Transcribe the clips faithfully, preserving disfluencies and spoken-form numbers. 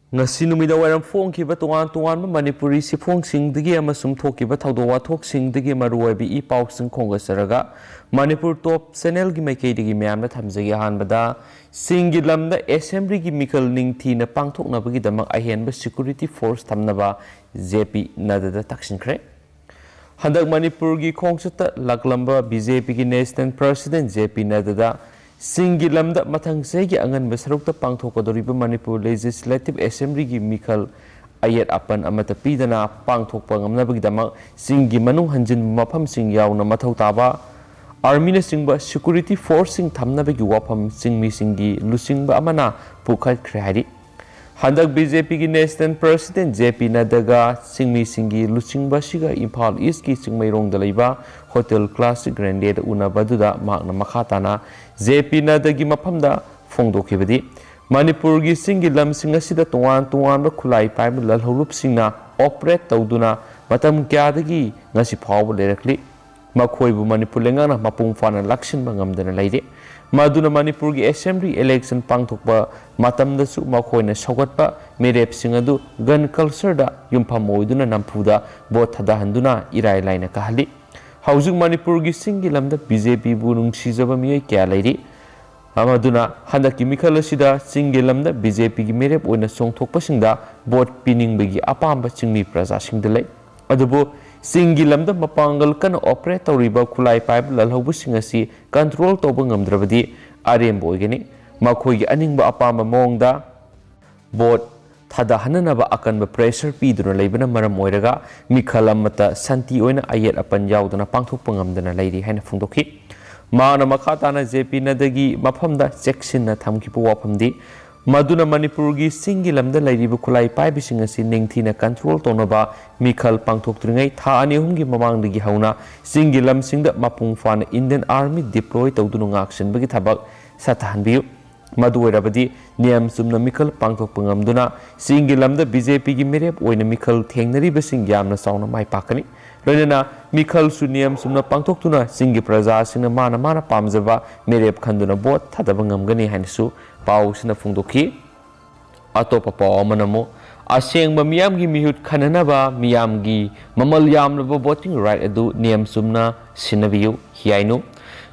ꯉꯁꯤ ꯅꯨꯃꯤꯗꯥꯡ ꯋꯥꯏꯔꯝ ꯐꯣꯡꯈꯤꯕ ꯇꯣꯉꯥꯟ ꯇꯣꯉꯥꯟꯕ ꯃꯅꯤꯄꯨꯔꯤ ꯁꯤꯐꯣꯡꯁꯤꯡꯗꯒꯤ ꯑꯃꯁꯨꯡ ꯊꯣꯛꯈꯤꯕ ꯊꯧꯗꯣꯛ ꯋꯥꯊꯣꯛꯁꯤꯡꯗꯒꯤ ꯃꯔꯨꯑꯣꯏꯕ ꯏ ꯄꯥꯎꯁꯤꯡ ꯈꯣꯝꯒꯠꯆꯔꯒ, ꯃꯅꯤꯄꯨꯔ ꯇꯣꯞ ꯆꯦꯅꯦꯜꯒꯤ ꯃꯥꯏꯀꯩꯗꯒꯤ ꯃꯌꯥꯝꯗ ꯊꯝꯖꯒꯦ꯫ ꯑꯍꯥꯟꯕꯗ, ꯆꯤꯡꯒꯤ ꯂꯝꯗ ꯑꯦꯁꯦꯝꯕ꯭ꯂꯤꯒꯤ ꯃꯤꯈꯜ ꯅꯤꯡꯊꯤꯅ ꯄꯥꯡꯊꯣꯛꯅꯕꯒꯤꯗꯃꯛ ꯑꯍꯦꯟꯕ ꯁꯦꯀ꯭ꯌꯨꯔꯤꯇꯤ ꯐꯣꯔꯁ ꯊꯝꯅꯕ ꯖꯦ ꯄꯤ ꯅꯗ꯭ꯗꯥꯗ ꯇꯛꯁꯤꯟꯈ꯭ꯔꯦ꯫ ꯍꯟꯗꯛ ꯃꯅꯤꯄꯨꯔꯒꯤ ꯈꯣꯡꯆꯠꯇ ꯂꯥꯛꯂꯝꯕ ꯕꯤ ꯖꯦ ꯄꯤꯒꯤ ꯅꯦꯁꯅꯦꯜ ꯄ꯭ꯔꯁꯤꯗꯦꯟꯠ ꯖꯦ ꯄꯤ ꯅꯗ꯭ꯗꯥꯗ ꯆꯤꯡꯒꯤ ꯂꯝꯗ ꯃꯊꯪ ꯆꯍꯤꯒꯤ ꯑꯉꯟꯕ ꯁꯔꯨꯛꯇ ꯄꯥꯡꯊꯣꯛꯀꯗꯧꯔꯤꯕ ꯃꯅꯤꯄꯨꯔ ꯂꯦꯖꯤꯁꯂꯦꯇꯤꯚ ꯑꯦꯁꯦꯝꯕ꯭ꯂꯤꯒꯤ ꯃꯤꯈꯜ ꯑꯌꯦꯠ ꯑꯄꯟ ꯑꯃꯠꯇ ꯄꯤꯗꯅ ꯄꯥꯡꯊꯣꯛꯄ ꯉꯝꯅꯕꯒꯤꯗꯃꯛ ꯆꯤꯡꯒꯤ ꯃꯅꯨꯡ ꯍꯟꯖꯤꯟꯕ ꯃꯐꯝꯁꯤꯡ ꯌꯥꯎꯅ ꯃꯊꯧ ꯇꯥꯕ ꯑꯥꯔꯃꯤꯅꯆꯤꯡꯕ ꯁꯦꯀ꯭ꯌꯨꯔꯤꯇꯤ ꯐꯣꯔꯁꯁꯤꯡ ꯊꯝꯅꯕꯒꯤ ꯋꯥꯐꯝ ꯆꯤꯡꯃꯤꯁꯤꯡꯒꯤ ꯂꯨꯆꯤꯡꯕ ꯑꯃꯅ ꯄꯨꯈꯠꯈ꯭ꯔꯦ ꯍꯥꯏꯔꯤ꯫ ꯍꯟꯗꯛ ꯕꯤ ꯖꯦ ꯄꯤꯒꯤ ꯅꯦꯁꯅꯦꯜ ꯄ꯭ꯔꯁꯤꯗꯦꯟꯠ ꯖꯦ ꯄꯤ ꯅꯗ꯭ꯗꯥꯒ ꯆꯤꯡꯃꯤꯁꯤꯡꯒꯤ ꯂꯨꯆꯤꯡꯕ ꯑꯁꯤꯒ ꯏꯝꯐꯥꯜ ꯏꯁꯀꯤ ꯆꯤꯡꯃꯩꯔꯣꯡꯗ ꯂꯩꯕ ꯍꯣꯇꯦꯜ ꯀ꯭ꯂꯥꯁꯤꯛ ꯒ꯭ꯔꯦꯟꯗꯦꯗ ꯎꯅꯕ ꯑꯗꯨꯗ ꯃꯍꯥꯛꯅ ꯃꯈꯥ ꯇꯥꯅ ꯖꯦ ꯄꯤ ꯅꯗ꯭ꯗꯥꯒꯤ ꯃꯐꯝꯗ ꯐꯣꯡꯗꯣꯛꯈꯤꯕꯗꯤ, ꯃꯅꯤꯄꯨꯔꯒꯤ ꯆꯤꯡꯒꯤ ꯂꯝꯁꯤꯡ ꯑꯁꯤꯗ ꯇꯣꯉꯥꯟ ꯇꯣꯉꯥꯟꯕ ꯈꯨꯠꯂꯥꯏ ꯄꯥꯏꯕ ꯂꯥꯜꯍꯧꯂꯨꯞꯁꯤꯡꯅ ꯑꯣꯄꯔꯦꯠ ꯇꯧꯗꯨꯅ ꯃꯇꯝ ꯀꯌꯥꯗꯒꯤ ꯉꯁꯤ ꯐꯥꯎꯕ ꯂꯩꯔꯛꯂꯤ꯫ ꯃꯈꯣꯏꯕꯨ ꯃꯅꯤꯄꯨꯔ ꯂꯩꯉꯥꯛꯅ ꯃꯄꯨꯡ ꯐꯥꯅ ꯂꯥꯛꯁꯤꯟꯕ ꯉꯝꯗꯅ ꯂꯩꯔꯤ꯫ ꯃꯗꯨꯅ ꯃꯅꯤꯄꯨꯔꯒꯤ ꯑꯦꯁꯦꯝꯕ꯭ꯂꯤ ꯏꯂꯦꯛꯁꯟ ꯄꯥꯡꯊꯣꯛꯄ ꯃꯇꯝꯗꯁꯨ ꯃꯈꯣꯏꯅ ꯁꯧꯒꯠꯄ ꯃꯤꯔꯦꯞꯁꯤꯡ ꯑꯗꯨ ꯒꯟ ꯀꯜꯆꯔꯗ ꯌꯨꯝꯐꯝ ꯑꯣꯏꯗꯨꯅ ꯅꯝꯐꯨꯗ ꯚꯣꯠ ꯊꯥꯗꯍꯟꯗꯨꯅ ꯏꯔꯥꯏ ꯂꯥꯏꯅ ꯀꯥꯍꯜꯂꯤ꯫ ꯍꯧꯖꯤꯛ ꯃꯅꯤꯄꯨꯔꯒꯤ ꯆꯤꯡꯒꯤ ꯂꯝꯗ ꯕꯤ ꯖꯦ ꯄꯤꯕꯨ ꯅꯨꯡꯁꯤꯖꯕ ꯃꯤꯑꯣꯏ ꯀꯌꯥ ꯂꯩꯔꯤ꯫ ꯑꯃꯗꯨꯅ ꯍꯟꯗꯛꯀꯤ ꯃꯤꯈꯜ ꯑꯁꯤꯗ ꯆꯤꯡꯒꯤ ꯂꯝꯗ ꯕꯤ ꯖꯦ ꯄꯤꯒꯤ ꯃꯤꯔꯦꯞ ꯑꯣꯏꯅ ꯆꯣꯡꯊꯣꯛꯄꯁꯤꯡꯗ ꯚꯣꯠ ꯄꯤꯅꯤꯡꯕꯒꯤ ꯑꯄꯥꯝꯕ ꯆꯤꯡꯃꯤ ꯄ꯭ꯔꯖꯥꯁꯤꯡꯗ ꯂꯩ꯫ ꯑꯗꯨꯕꯨ ꯆꯤꯡꯒꯤ ꯂꯝꯗ ꯃꯄꯥꯡꯒꯜ ꯀꯟꯅ ꯑꯣꯄꯔꯦꯠ ꯇꯧꯔꯤꯕ ꯈꯨꯠꯂꯥꯏ ꯄꯥꯏꯕ ꯂꯥꯜꯍꯧꯕꯁꯤꯡ ꯑꯁꯤ ꯀꯟꯇ꯭ꯔꯣꯜ ꯇꯧꯕ ꯉꯝꯗ꯭ꯔꯕꯗꯤ ꯑꯔꯦꯝꯕ ꯑꯣꯏꯒꯅꯤ꯫ ꯃꯈꯣꯏꯒꯤ ꯑꯅꯤꯡꯕ ꯑꯄꯥꯝꯕ ꯃꯑꯣꯡꯗ ꯚꯣꯠ ꯊꯥꯗꯍꯟꯅꯅꯕ ꯑꯀꯟꯕ ꯄ꯭ꯔꯦꯁꯔ ꯄꯤꯗꯨꯅ ꯂꯩꯕꯅ ꯃꯔꯝ ꯑꯣꯏꯔꯒ ꯃꯤꯈꯜ ꯑꯃꯠꯇ ꯁꯥꯟꯇꯤ ꯑꯣꯏꯅ ꯑꯌꯦꯠ ꯑꯄꯟ ꯌꯥꯎꯗꯅ ꯄꯥꯡꯊꯣꯛꯄ ꯉꯝꯗꯅ ꯂꯩꯔꯤ ꯍꯥꯏꯅ ꯐꯣꯡꯗꯣꯛꯈꯤ꯫ ꯃꯍꯥꯛꯅ ꯃꯈꯥ ꯇꯥꯅ ꯖꯦ ꯄꯤ ꯅꯗ꯭ꯗꯥꯒꯤ ꯃꯐꯝꯗ ꯆꯦꯛꯁꯤꯟꯅ ꯊꯝꯈꯤꯕ ꯋꯥꯐꯝꯗꯤ, ꯃꯗꯨꯅ ꯃꯅꯤꯄꯨꯔꯒꯤ ꯆꯤꯡꯒꯤ ꯂꯝꯗ ꯂꯩꯔꯤꯕ ꯈꯨꯠꯂꯥꯏ ꯄꯥꯏꯕꯁꯤꯡ ꯑꯁꯤ ꯅꯤꯡꯊꯤꯅ ꯀꯟꯇ꯭ꯔꯣꯜ ꯇꯧꯅꯕ ꯃꯤꯈꯜ ꯄꯥꯡꯊꯣꯛꯇ꯭ꯔꯤꯉꯩ ꯊꯥ ꯑꯅꯤ ꯑꯍꯨꯝꯒꯤ ꯃꯃꯥꯡꯗꯒꯤ ꯍꯧꯅ ꯆꯤꯡꯒꯤ ꯂꯝꯁꯤꯡꯗ ꯃꯄꯨꯡ ꯐꯥꯅ ꯏꯟꯗꯤꯌꯟ ꯑꯥꯔꯃꯤ ꯗꯤꯄ꯭ꯂꯣꯏ ꯇꯧꯗꯨꯅ ꯉꯥꯛꯁꯦꯟꯕꯒꯤ ꯊꯕꯛ ꯁꯥꯊꯍꯟꯕꯤꯌꯨ꯫ ꯃꯗꯨ ꯑꯣꯏꯔꯕꯗꯤ ꯅꯤꯌꯝ ꯆꯨꯝꯅ ꯃꯤꯈꯜ ꯄꯥꯡꯊꯣꯛꯄ ꯉꯝꯗꯨꯅ ꯆꯤꯡꯒꯤ ꯂꯝꯗ ꯕꯤ ꯖꯦ ꯄꯤꯒꯤ ꯃꯤꯔꯦꯞ ꯑꯣꯏꯅ ꯃꯤꯈꯜ ꯊꯦꯡꯅꯔꯤꯕꯁꯤꯡ ꯌꯥꯝꯅ ꯆꯥꯎꯅ ꯃꯥꯏ ꯄꯥꯛꯀꯅꯤ꯫ ꯂꯣꯏꯅꯅ ꯃꯤꯈꯜꯁꯨ ꯅꯤꯌꯝ ꯆꯨꯝꯅ ꯄꯥꯡꯊꯣꯛꯇꯨꯅ ꯆꯤꯡꯒꯤ ꯄ꯭ꯔꯖꯥꯁꯤꯡꯅ ꯃꯥꯅ ꯃꯥꯅ ꯄꯥꯝꯖꯕ ꯃꯤꯔꯦꯞ ꯈꯟꯗꯨꯅ ꯚꯣꯠ ꯊꯥꯗꯕ ꯉꯝꯒꯅꯤ ꯍꯥꯏꯅꯁꯨ ꯄꯥꯎꯁꯤꯅ ꯐꯣꯡꯗꯣꯛꯈꯤ꯫ ꯑꯇꯣꯞꯄ ꯄꯥꯎ ꯑꯃꯅ ꯑꯃꯨꯛ, ꯑꯁꯦꯡꯕ ꯃꯤꯌꯥꯝꯒꯤ ꯃꯤꯍꯨꯠ ꯈꯟꯅꯅꯕ ꯃꯤꯌꯥꯝꯒꯤ ꯃꯃꯜ ꯌꯥꯝꯂꯕ voting right ꯑꯗꯨ ꯅꯤꯌꯝ ꯆꯨꯝꯅ ꯁꯤꯟꯅꯕꯤꯌꯨ, ꯍꯤꯌꯥꯏꯅꯨ꯫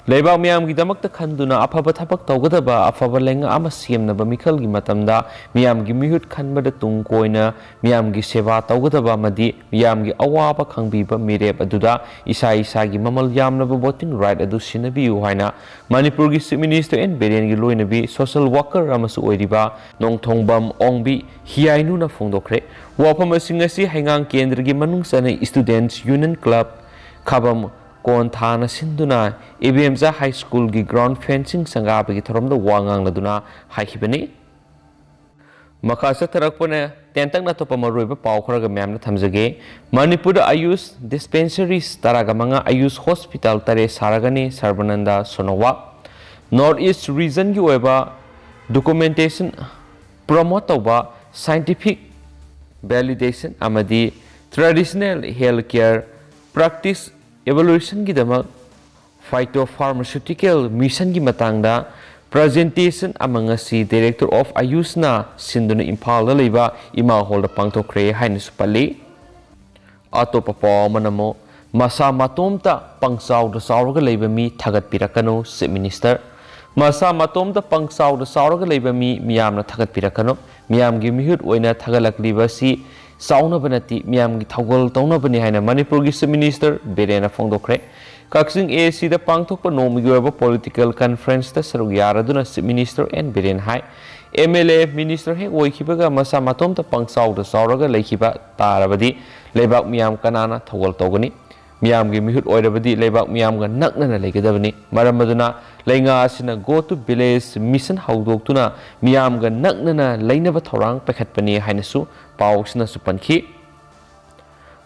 ꯂꯩꯕꯥꯛ ꯃꯤꯌꯥꯝꯒꯤꯗꯃꯛꯇ ꯈꯟꯗꯨꯅ ꯑꯐꯕ ꯊꯕꯛ ꯇꯧꯒꯗꯕ, ꯑꯐꯕ ꯂꯩꯉꯥꯛ ꯑꯃ ꯁꯦꯝꯅꯕ ꯃꯤꯈꯜꯒꯤ ꯃꯇꯝꯗ ꯃꯤꯌꯥꯝꯒꯤ ꯃꯤꯍꯨꯠ ꯈꯟꯕꯗ ꯇꯨꯡ ꯀꯣꯏꯅ ꯃꯤꯌꯥꯝꯒꯤ ꯁꯦꯕꯥ ꯇꯧꯒꯗꯕ ꯑꯃꯗꯤ ꯃꯤꯌꯥꯝꯒꯤ ꯑꯋꯥꯕ ꯈꯪꯕꯤꯕ ꯃꯤꯔꯦꯞ ꯑꯗꯨꯗ ꯏꯁꯥ ꯏꯁꯥꯒꯤ ꯃꯃꯜ ꯌꯥꯝꯂꯕ voting right ꯑꯗꯨ ꯁꯤꯟꯅꯕꯤꯌꯨ ꯍꯥꯏꯅ ꯃꯅꯤꯄꯨꯔꯒꯤ Chief Minister ꯑꯦꯟ ꯕꯤꯔꯦꯟꯒꯤ ꯂꯣꯏꯅꯕꯤ social worker ꯑꯃꯁꯨ ꯑꯣꯏꯔꯤꯕ ꯅꯣꯡꯊꯣꯡꯕꯝ ꯑꯣꯡꯕꯤ ꯍꯤꯌꯥꯏꯅꯨꯅ ꯐꯣꯡꯗꯣꯛꯈ꯭ꯔꯦ꯫ ꯋꯥꯐꯝ ꯑꯁꯤꯡ ꯑꯁꯤ ꯍꯩꯉꯥꯡ ꯀꯦꯟꯗ꯭ꯔꯒꯤ ꯃꯅꯨꯡ ꯆꯟꯅ Students Union Club ꯈꯥꯕꯝ ꯀꯣꯟꯊꯥꯅ ꯁꯤꯟꯗꯨꯅ ꯏꯕꯦꯝꯆꯥ ꯍꯥꯏ ꯁ꯭ꯀꯨꯜꯒꯤ ground fencing ꯁꯪꯒꯥꯕꯒꯤ ꯊꯧꯔꯝꯗ ꯋꯥ ꯉꯥꯡꯂꯗꯨꯅ ꯍꯥꯏꯈꯤꯕꯅꯤ꯫ ꯃꯈꯥ ꯆꯠꯊꯔꯛꯄꯅ ꯇꯦꯟꯇꯛꯅ ꯑꯇꯣꯞꯄ ꯃꯔꯨꯑꯣꯏꯕ ꯄꯥꯎ ꯈꯔꯒ ꯃꯌꯥꯝꯅ ꯊꯝꯖꯒꯦ꯫ ꯃꯅꯤꯄꯨꯔꯗ ꯑꯌꯨꯁ dispensaries ꯇꯔꯥꯒ ꯃꯉꯥ, ꯑꯌꯨꯁ hospital ꯇꯔꯦꯠ ꯁꯥꯔꯒꯅꯤ, ꯁꯔꯕꯥꯅꯟꯗ ꯁꯣꯅꯣꯋꯥꯜ꯫ North East regionꯒꯤ ꯑꯣꯏꯕ documentation promote ꯇꯧꯕ, scientific validation ꯑꯃꯗꯤ traditional health care practice evolutionꯒꯤꯗꯃꯛ phytopharmaceutical missionꯒꯤ ꯃꯇꯥꯡꯗ presentation ꯑꯃ ꯉꯁꯤ Director of ꯑꯌꯨꯁꯅ ꯁꯤꯟꯗꯨꯅ ꯏꯝꯐꯥꯜꯗ ꯂꯩꯕ ꯏꯃꯥ ꯍꯣꯜꯗ ꯄꯥꯡꯊꯣꯛꯈ꯭ꯔꯦ ꯍꯥꯏꯅꯁꯨ ꯄꯜꯂꯤ꯫ ꯑꯇꯣꯞꯄ ꯄꯥꯎ ꯑꯃꯅ ꯑꯃꯨꯛ, ꯃꯁꯥ ꯃꯇꯣꯝꯇ ꯄꯪꯆꯥꯎꯗ ꯆꯥꯎꯔꯒ ꯂꯩꯕ ꯃꯤ ꯊꯥꯒꯠꯄꯤꯔꯛꯀꯅꯨ, Chief Minister꯫ ꯃꯁꯥ ꯃꯇꯣꯝꯇ ꯄꯪꯆꯥꯎꯗ ꯆꯥꯎꯔꯒ ꯂꯩꯕ ꯃꯤ ꯃꯤꯌꯥꯝꯅ ꯊꯥꯒꯠꯄꯤꯔꯛꯀꯅꯨ꯫ ꯃꯤꯌꯥꯝꯒꯤ ꯃꯤꯍꯨꯠ ꯑꯣꯏꯅ ꯊꯥꯒꯠꯂꯛꯂꯤꯕ ꯑꯁꯤ ꯆꯥꯎꯅꯕ ꯅꯠꯇꯦ, ꯃꯤꯌꯥꯝꯒꯤ ꯊꯧꯒꯜ ꯇꯧꯅꯕꯅꯤ ꯍꯥꯏꯅ ꯃꯅꯤꯄꯨꯔꯒꯤ Chief Minister ꯕꯤꯔꯦꯟꯅ ꯐꯣꯡꯗꯣꯛꯈ꯭ꯔꯦ꯫ ꯀꯛꯆꯤꯡ AACꯗ ꯄꯥꯡꯊꯣꯛꯄ ꯅꯣꯡꯃꯒꯤ ꯑꯣꯏꯕ political conferenceꯇ ꯁꯔꯨꯛ ꯌꯥꯔꯗꯨꯅ Chief Minister ꯑꯦꯟ ꯕꯤꯔꯦꯟ ꯍꯥꯏ, MLA, minister ꯍꯦꯛ ꯑꯣꯏꯈꯤꯕꯒ ꯃꯁꯥ ꯃꯇꯣꯝꯇ ꯄꯪꯆꯥꯎꯗ ꯆꯥꯎꯔꯒ ꯂꯩꯈꯤꯕ ꯇꯥꯔꯕꯗꯤ ꯂꯩꯕꯥꯛ ꯃꯤꯌꯥꯝ ꯀꯅꯥꯅ ꯊꯧꯒꯜ ꯇꯧꯒꯅꯤ? ꯃꯤꯌꯥꯝꯒꯤ ꯃꯤꯍꯨꯠ ꯑꯣꯏꯔꯕꯗꯤ ꯂꯩꯕꯥꯛ ꯃꯤꯌꯥꯝꯒ ꯅꯛꯅꯅ ꯂꯩꯒꯗꯕꯅꯤ꯫ ꯃꯔꯝ ꯑꯗꯨꯅ ꯂꯩꯉꯥꯛ ꯑꯁꯤꯅ Go to Village mission ꯍꯧꯗꯣꯛꯇꯨꯅ ꯃꯤꯌꯥꯝꯒ ꯅꯛꯅꯅ ꯂꯩꯅꯕ ꯊꯧꯔꯥꯡ ꯄꯥꯏꯈꯠꯄꯅꯤ ꯍꯥꯏꯅꯁꯨ ꯄꯥꯎꯁꯤꯅꯁꯨ ꯄꯟꯈꯤ꯫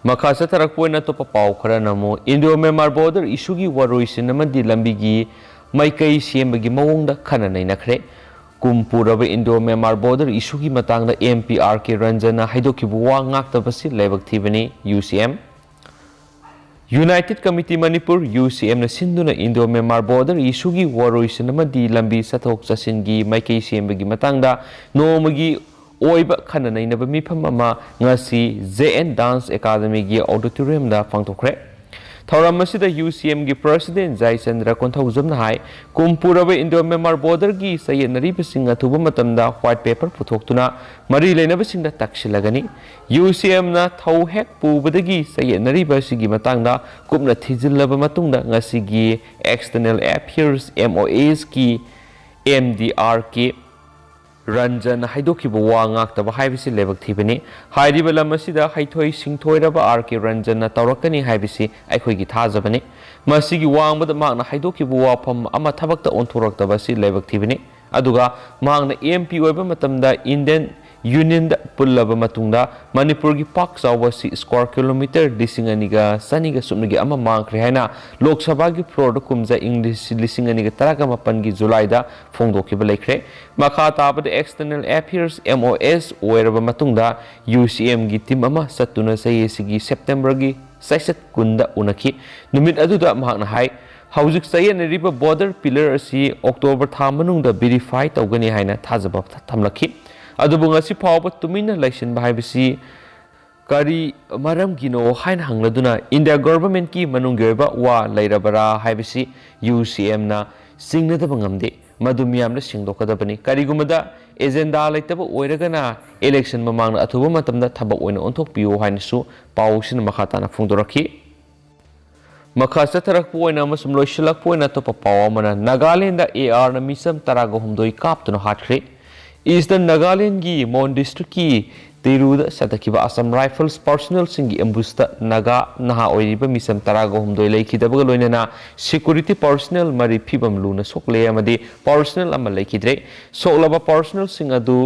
ꯃꯈꯥ ꯆꯠꯊꯔꯛꯄ ꯑꯣꯏꯅ ꯑꯇꯣꯞꯄ ꯄꯥꯎ ꯈꯔꯅ ꯑꯃꯨꯛ, Indo Myanmar border issueꯒꯤ ꯋꯥꯔꯣꯏꯁꯤꯟ ꯑꯃꯗꯤ ꯂꯝꯕꯤꯒꯤ ꯃꯥꯏꯀꯩ ꯁꯦꯝꯕꯒꯤ ꯃꯑꯣꯡꯗ ꯈꯟꯅ ꯅꯩꯅꯈ꯭ꯔꯦ꯫ ꯀꯨꯝ ꯄꯨꯔꯕ Indo Myanmar border issueꯒꯤ ꯃꯇꯥꯡꯗ MP ꯑꯥꯔ ꯀꯦ ꯔꯟꯖꯟꯅ ꯍꯥꯏꯗꯣꯛꯈꯤꯕ ꯋꯥ ꯉꯥꯛꯇꯕꯁꯤ ꯂꯥꯏꯕꯛ ꯊꯤꯕꯅꯤ, UCM꯫ United Committee Manipur, UCMꯅ ꯁꯤꯟꯗꯨꯅ Indo Myanmar border issueꯒꯤ ꯋꯥꯔꯣꯏꯁꯤꯟ ꯑꯃꯗꯤ ꯂꯝꯕꯤ ꯆꯠꯊꯣꯛ ꯆꯠꯁꯤꯟꯒꯤ ꯃꯥꯏꯀꯩ ꯁꯦꯝꯕꯒꯤ ꯃꯇꯥꯡꯗ ꯅꯣꯡꯃꯒꯤ ꯑꯣꯏꯕ ꯈꯟꯅ ꯅꯩꯅꯕ ꯃꯤꯐꯝ ꯑꯃ ꯉꯁꯤ J N Dance Academyꯒꯤ auditoriumꯗ ꯄꯥꯡꯊꯣꯛꯈ꯭ꯔꯦ꯫ ꯊꯧꯔꯝ ꯑꯁꯤꯗ U C Mꯒꯤ President ꯖꯌꯆꯟꯗ꯭ꯔ ꯀꯣꯟꯊꯧꯖꯝꯅ ꯍꯥꯏ, ꯀꯨꯝ ꯄꯨꯔꯕ Indo Myanmar borderꯒꯤ ꯆꯌꯦꯠꯅꯔꯤꯕꯁꯤꯡ ꯑꯊꯨꯕ ꯃꯇꯝꯗ white paper ꯄꯨꯊꯣꯛꯇꯨꯅ ꯃꯔꯤ ꯂꯩꯅꯕꯁꯤꯡꯗ ꯇꯛꯁꯤꯜꯂꯒꯅꯤ꯫ U C Mꯅ ꯊꯧ ꯍꯦꯛ ꯄꯨꯕꯗꯒꯤ ꯆꯌꯦꯠꯅꯔꯤꯕ ꯑꯁꯤꯒꯤ ꯃꯇꯥꯡꯗ ꯀꯨꯞꯅ ꯊꯤꯖꯤꯜꯂꯕ ꯃꯇꯨꯡꯗ ꯉꯁꯤꯒꯤ External Affairs MOSꯀꯤ MD R K ꯔꯟꯖꯟꯅ ꯍꯥꯏꯗꯣꯛꯈꯤꯕ ꯋꯥ ꯉꯥꯛꯇꯕ ꯍꯥꯏꯕꯁꯤ ꯂꯥꯏꯕꯛ ꯊꯤꯕꯅꯤ꯫ ꯍꯥꯏꯔꯤꯕ ꯂꯝ ꯑꯁꯤꯗ ꯍꯩꯊꯣꯏ ꯁꯤꯡꯊꯣꯏꯔꯕ R K ꯔꯟꯖꯟꯅ ꯇꯧꯔꯛꯀꯅꯤ ꯍꯥꯏꯕꯁꯤ ꯑꯩꯈꯣꯏꯒꯤ ꯊꯥꯖꯕꯅꯤ꯫ ꯃꯁꯤꯒꯤ ꯋꯥꯡꯃꯗ ꯃꯍꯥꯛꯅ ꯍꯥꯏꯗꯣꯛꯈꯤꯕ ꯋꯥꯐꯝ ꯑꯃ ꯊꯕꯛꯇ ꯑꯣꯟꯊꯣꯔꯛꯇꯕ ꯑꯁꯤ ꯂꯥꯏꯕꯛ ꯊꯤꯕꯅꯤ꯫ ꯑꯗꯨꯒ ꯃꯍꯥꯛꯅ MP ꯑꯣꯏꯕ ꯃꯇꯝꯗ Indian Unionꯗ ꯄꯨꯜꯂꯕ ꯃꯇꯨꯡꯗ ꯃꯅꯤꯄꯨꯔꯒꯤ ꯄꯥꯛ ꯆꯥꯎꯕ ꯑꯁꯤ square kilometre ꯂꯤꯁꯤꯡ ꯑꯅꯤꯒ ꯆꯅꯤꯒ ꯁꯨꯞꯅꯒꯤ ꯑꯃ ꯃꯥꯡꯈ꯭ꯔꯦ ꯍꯥꯏꯅ ꯂꯣꯛ ꯁꯚꯥꯒꯤ floorꯗ ꯀꯨꯝꯖꯥ ꯏꯪ ꯂꯤꯁꯤꯡ ꯑꯅꯤꯒ ꯇꯔꯥꯒ ꯃꯥꯄꯟꯒꯤ Julyꯗ ꯐꯣꯡꯗꯣꯛꯈꯤꯕ ꯂꯩꯈ꯭ꯔꯦ꯫ ꯃꯈꯥ ꯇꯥꯕꯗ External Affairs MOS ꯑꯣꯏꯔꯕ ꯃꯇꯨꯡꯗ UCMꯒꯤ team ꯑꯃ ꯆꯠꯇꯨꯅ ꯆꯍꯤ ꯑꯁꯤꯒꯤ Septemberꯒꯤ ꯆꯩꯆꯠ ꯀꯨꯟꯗ ꯎꯅꯈꯤ꯫ ꯅꯨꯃꯤꯠ ꯑꯗꯨꯗ ꯃꯍꯥꯛꯅ ꯍꯥꯏ, ꯍꯧꯖꯤꯛ ꯆꯌꯦꯠꯅꯔꯤꯕ border pillar ꯑꯁꯤ October ꯊꯥ ꯃꯅꯨꯡꯗ verify ꯇꯧꯒꯅꯤ ꯍꯥꯏꯅ ꯊꯥꯖꯕ ꯊꯝꯂꯛꯈꯤ꯫ ꯑꯗꯨꯕꯨ ꯉꯁꯤ ꯐꯥꯎꯕ ꯇꯨꯃꯤꯟꯅ ꯂꯩꯁꯤꯟꯕ ꯍꯥꯏꯕꯁꯤ ꯀꯔꯤ ꯃꯔꯝꯒꯤꯅꯣ ꯍꯥꯏꯅ ꯍꯪꯂꯗꯨꯅ India governmentꯀꯤ ꯃꯅꯨꯡꯒꯤ ꯑꯣꯏꯕ ꯋꯥ ꯂꯩꯔꯕꯔꯥ ꯍꯥꯏꯕꯁꯤ UCMꯅ ꯆꯤꯡꯅꯗꯕ ꯉꯝꯗꯦ꯫ ꯃꯗꯨ ꯃꯤꯌꯥꯝꯅ ꯁꯦꯡꯗꯣꯛꯀꯗꯕꯅꯤ꯫ ꯀꯔꯤꯒꯨꯝꯕꯗ agenda ꯂꯩꯇꯕ ꯑꯣꯏꯔꯒꯅ election ꯃꯃꯥꯡꯗ ꯑꯊꯨꯕ ꯃꯇꯝꯗ ꯊꯕꯛ ꯑꯣꯏꯅ ꯑꯣꯟꯊꯣꯛꯄꯤꯌꯨ ꯍꯥꯏꯅꯁꯨ ꯄꯥꯎꯁꯤꯅ ꯃꯈꯥ ꯇꯥꯅ ꯐꯣꯡꯗꯣꯔꯛꯈꯤ꯫ ꯃꯈꯥ ꯆꯠꯊꯔꯛꯄ ꯑꯣꯏꯅ ꯑꯃꯁꯨꯡ ꯂꯣꯏꯁꯤꯜꯂꯛꯄ ꯑꯣꯏꯅ ꯑꯇꯣꯞꯄ ꯄꯥꯎ ꯑꯃꯅ, ꯅꯥꯒꯥꯂꯦꯟꯗ ARꯅ ꯃꯤꯆꯝ ꯇꯔꯥꯒ ꯍꯨꯝꯗꯣꯏ ꯀꯥꯞꯇꯨꯅ ꯍꯥꯠꯈ꯭ꯔꯦ꯫ Eastern ꯅꯥꯒꯥꯂꯦꯟꯒꯤ ꯃꯣꯟ districtꯀꯤ ꯇꯤꯔꯨꯗ ꯆꯠꯊꯈꯤꯕ Assam Rifles personnelꯁꯤꯡꯒꯤ ambushtꯗ ꯅꯥꯒꯥ ꯅꯍꯥ ꯑꯣꯏꯔꯤꯕ ꯃꯤꯆꯝ ꯇꯔꯥꯒ ꯍꯨꯝꯗꯣꯏ ꯂꯩꯈꯤꯗꯕꯒ ꯂꯣꯏꯅꯅ security personnel ꯃꯔꯤ ꯐꯤꯕꯝ ꯂꯨꯅ ꯁꯣꯛꯂꯦ ꯑꯃꯗꯤ personnel ꯑꯃ ꯂꯩꯈꯤꯗ꯭ꯔꯦ꯫ ꯁꯣꯛꯂꯕ personnelꯁꯤꯡ ꯑꯗꯨ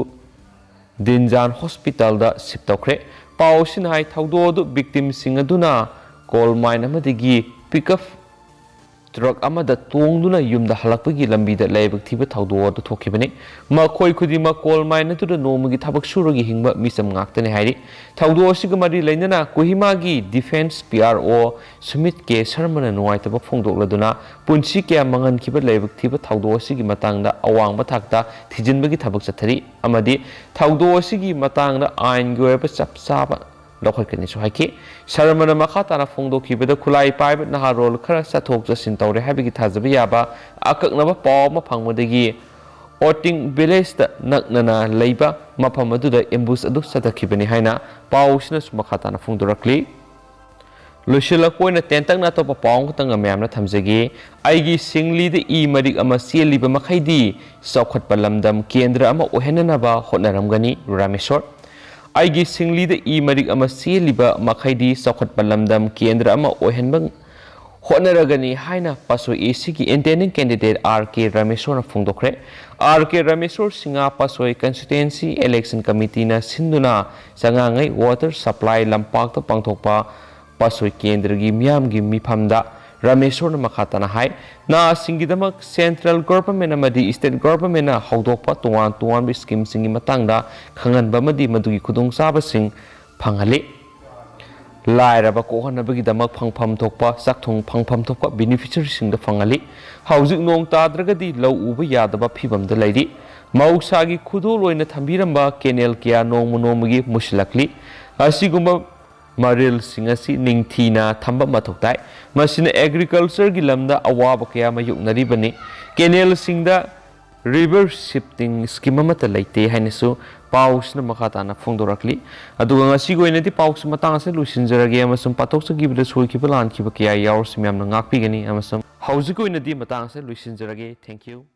ꯗꯤꯟꯖꯥꯟ hospitalꯗ shift ꯇꯧꯈ꯭ꯔꯦ꯫ ꯄꯥꯎ ꯑꯁꯤꯅ ꯍꯥꯏ, ꯊꯧꯗꯣꯛ ꯑꯗꯨ victimꯁꯤꯡ ꯑꯗꯨꯅ coal mine ꯑꯃꯗꯒꯤ pickup ꯇ꯭ꯔꯛ ꯑꯃꯗ ꯇꯣꯡꯗꯨꯅ ꯌꯨꯝꯗ ꯍꯜꯂꯛꯄꯒꯤ ꯂꯝꯕꯤꯗ ꯂꯥꯏꯕꯛ ꯊꯤꯕ ꯊꯧꯗꯣꯛ ꯑꯗꯨ ꯊꯣꯛꯈꯤꯕꯅꯤ꯫ ꯃꯈꯣꯏ ꯈꯨꯗꯤꯡꯃꯛ ꯀꯣꯜ ꯃꯥꯏꯟ ꯑꯗꯨꯗ ꯅꯣꯡꯃꯒꯤ ꯊꯕꯛ ꯁꯨꯔꯒ ꯍꯤꯡꯕ ꯃꯤꯆꯝ ꯉꯥꯛꯇꯅꯤ ꯍꯥꯏꯔꯤ꯫ ꯊꯧꯗꯣꯛ ꯑꯁꯤꯒ ꯃꯔꯤ ꯂꯩꯅꯅ ꯀꯣꯍꯤꯃꯥꯒꯤ ꯗꯤꯐꯦꯟꯁ ꯄꯤ ꯑꯥꯔ ꯑꯣ ꯁꯨꯃꯤꯠ ꯀꯦ ꯁꯔꯃꯅ ꯅꯨꯡꯉꯥꯏꯇꯕ ꯐꯣꯡꯗꯣꯛꯂꯗꯨꯅ ꯄꯨꯟꯁꯤ ꯀꯌꯥ ꯃꯥꯡꯍꯟꯈꯤꯕ ꯂꯥꯏꯕꯛ ꯊꯤꯕ ꯊꯧꯗꯣꯛ ꯑꯁꯤꯒꯤ ꯃꯇꯥꯡꯗ ꯑꯋꯥꯡꯕ ꯊꯥꯛꯇ ꯊꯤꯖꯤꯟꯕꯒꯤ ꯊꯕꯛ ꯆꯠꯊꯔꯤ ꯑꯃꯗꯤ ꯊꯧꯗꯣꯛ ꯑꯁꯤꯒꯤ ꯃꯇꯥꯡꯗ ꯑꯥꯏꯟꯒꯤ ꯑꯣꯏꯕ ꯆꯞ ꯆꯥꯕ ꯂꯧꯈꯠꯀꯅꯤꯁꯨ ꯍꯥꯏꯈꯤ꯫ ꯁꯔꯃꯅ ꯃꯈꯥ ꯇꯥꯅ ꯐꯣꯡꯗꯣꯛꯈꯤꯕꯗ ꯈꯨꯠꯂꯥꯏ ꯄꯥꯏꯕ ꯅꯍꯥꯔꯣꯜ ꯈꯔ ꯆꯠꯊꯣꯛ ꯆꯠꯁꯤꯟ ꯇꯧꯔꯦ ꯍꯥꯏꯕꯒꯤ ꯊꯥꯖꯕ ꯌꯥꯕ ꯑꯀꯛꯅꯕ ꯄꯥꯎ ꯑꯃ ꯐꯪꯕꯗꯒꯤ ꯑꯣꯇꯤꯡ ꯚꯤꯂꯦꯖꯇ ꯅꯛꯅꯅ ꯂꯩꯕ ꯃꯐꯝ ꯑꯗꯨꯗ ꯑꯦꯝꯕꯨꯁ ꯑꯗꯨ ꯆꯠꯊꯈꯤꯕꯅꯤ ꯍꯥꯏꯅ ꯄꯥꯎ ꯑꯁꯤꯅꯁꯨ ꯃꯈꯥ ꯇꯥꯅ ꯐꯣꯡꯗꯣꯔꯛꯂꯤ꯫ ꯂꯣꯏꯁꯤꯜꯂꯛꯄ ꯑꯣꯏꯅ ꯇꯦꯟꯇꯛꯅ ꯑꯇꯣꯞꯄ ꯄꯥꯎ ꯑꯃꯈꯛꯇꯪꯒ ꯃꯌꯥꯝꯅ ꯊꯝꯖꯒꯦ꯫ ꯑꯩꯒꯤ ꯁꯤꯡꯂꯤꯗ ꯏ ꯃꯔꯤꯛ ꯑꯃ ꯆꯦꯜꯂꯤꯕ ꯃꯈꯩꯗꯤ ꯆꯥꯎꯈꯠꯄ ꯂꯝꯗꯝ ꯀꯦꯟꯗ꯭ꯔ ꯑꯃ ꯑꯣꯏꯍꯟꯅꯅꯕ ꯍꯣꯠꯅꯔꯝꯒꯅꯤ, ꯔꯥꯃꯦꯁꯣꯔ꯫ ꯑꯩꯒꯤ ꯁꯤꯡꯂꯤꯗ ꯏ ꯃꯔꯤꯛ ꯑꯃ ꯆꯦꯜꯂꯤꯕ ꯃꯈꯩꯗꯤ ꯆꯥꯎꯈꯠꯄ ꯂꯝꯗꯝ ꯀꯦꯟꯗ꯭ꯔ ꯑꯃ ꯑꯣꯏꯍꯟꯕ ꯍꯣꯠꯅꯔꯒꯅꯤ ꯍꯥꯏꯅ ꯄꯥꯁꯣꯏ ꯑꯦ ꯁꯤꯒꯤ ꯏꯟꯇꯦꯟꯗꯤꯡ ꯀꯦꯟꯗꯤꯗꯦꯠ ꯑꯥꯔ ꯀꯦ ꯔꯥꯃꯦꯁꯣꯔꯅ ꯐꯣꯡꯗꯣꯛꯈ꯭ꯔꯦ꯫ ꯑꯥꯔ ꯀꯦ ꯔꯥꯃꯦꯁꯣꯔ ꯁꯤꯡꯍ ꯄꯥꯁꯣꯏ ꯀꯟꯁꯇꯤꯇ꯭ꯋꯦꯟꯁꯤ ꯏꯂꯦꯛꯁꯟ ꯀꯃꯤꯇꯤꯅ ꯁꯤꯟꯗꯨꯅ ꯆꯉꯥꯡꯉꯩ ꯋꯥꯇꯔ ꯁꯄ꯭ꯂꯥꯏ ꯂꯝꯄꯥꯛꯇ ꯄꯥꯡꯊꯣꯛꯄ ꯄꯥꯁꯣꯏ ꯀꯦꯟꯗ꯭ꯔꯒꯤ ꯃꯤꯌꯥꯝꯒꯤ ꯃꯤꯐꯝꯗ ꯔꯥꯃꯦꯁꯣꯔꯅ ꯃꯈꯥ ꯇꯥꯅ ꯍꯥꯏ, ꯅꯍꯥꯁꯤꯡꯒꯤꯗꯃꯛ ꯁꯦꯟꯇ꯭ꯔꯦꯜ ꯒꯣꯚꯔꯟꯃꯦꯟꯠ ꯑꯃꯗꯤ ꯁ꯭ꯇꯦꯠ ꯒꯣꯚꯔꯟꯃꯦꯟꯠꯅ ꯍꯧꯗꯣꯛꯄ ꯇꯣꯉꯥꯟ ꯇꯣꯉꯥꯟꯕ ꯁ꯭ꯀꯤꯝꯁꯤꯡꯒꯤ ꯃꯇꯥꯡꯗ ꯈꯪꯍꯟꯕ ꯑꯃꯗꯤ ꯃꯗꯨꯒꯤ ꯈꯨꯗꯣꯡꯆꯥꯕꯁꯤꯡ ꯐꯪꯍꯜꯂꯤ꯫ ꯂꯥꯏꯔꯕ ꯀꯣꯛꯍꯟꯅꯕꯒꯤꯗꯃꯛ ꯐꯪꯐꯝ ꯊꯣꯛꯄ ꯆꯥꯛꯊꯨꯡ ꯐꯪꯐꯝ ꯊꯣꯛꯄ ꯕꯦꯅꯤꯐꯤꯁꯔꯤꯁꯤꯡꯗ ꯐꯪꯍꯜꯂꯤ꯫ ꯍꯧꯖꯤꯛ ꯅꯣꯡ ꯇꯥꯗ꯭ꯔꯒꯗꯤ ꯂꯧ ꯎꯕ ꯌꯥꯗꯕ ꯐꯤꯕꯝꯗ ꯂꯩꯔꯤ꯫ ꯃꯍꯧꯁꯥꯒꯤ ꯈꯨꯗꯣꯜ ꯑꯣꯏꯅ ꯊꯝꯕꯤꯔꯝꯕ ꯀꯦꯅꯦꯜ ꯀꯌꯥ ꯅꯣꯡꯃ ꯅꯣꯡꯃꯒꯤ ꯃꯨꯁꯤꯜꯂꯛꯂꯤ꯫ ꯑꯁꯤꯒꯨꯝꯕ ꯃꯔꯤꯜꯁꯤꯡ ꯑꯁꯤ ꯅꯤꯡꯊꯤꯅ ꯊꯝꯕ ꯃꯊꯧ ꯇꯥꯏ꯫ ꯃꯁꯤꯅ ꯑꯦꯒ꯭ꯔꯤꯀꯜꯆꯔꯒꯤ ꯂꯝꯗ ꯑꯋꯥꯕ ꯀꯌꯥ ꯃꯥꯌꯣꯛꯅꯔꯤꯕꯅꯤ꯫ ꯀꯦꯅꯦꯜꯁꯤꯡꯗ ꯔꯤꯚꯔ ꯁꯤꯐꯇꯤꯡ ꯁ꯭ꯀꯤꯝ ꯑꯃꯠꯇ ꯂꯩꯇꯦ ꯍꯥꯏꯅꯁꯨ ꯄꯥꯎꯁꯤꯅ ꯃꯈꯥ ꯇꯥꯅ ꯐꯣꯡꯗꯣꯔꯛꯂꯤ꯫ ꯑꯗꯨꯒ ꯉꯁꯤꯒꯤ ꯑꯣꯏꯅꯗꯤ ꯄꯥꯎꯁꯤ ꯃꯇꯥꯡ ꯑꯁꯤꯗ ꯂꯣꯏꯁꯤꯟꯖꯔꯒꯦ ꯑꯃꯁꯨꯡ ꯄꯥꯊꯣꯛꯆꯈꯤꯕꯗ ꯁꯣꯏꯈꯤꯕ ꯂꯥꯟꯈꯤꯕ ꯀꯌꯥ ꯌꯥꯎꯔꯁꯨ ꯃꯌꯥꯝꯅ ꯉꯥꯛꯄꯤꯒꯅꯤ ꯑꯃꯁꯨꯡ ꯍꯧꯖꯤꯛꯀꯤ ꯑꯣꯏꯅꯗꯤ ꯃꯇꯥꯡ ꯑꯁꯤꯗ ꯂꯣꯏꯁꯤꯟꯖꯔꯒꯦ꯫ Thank you꯫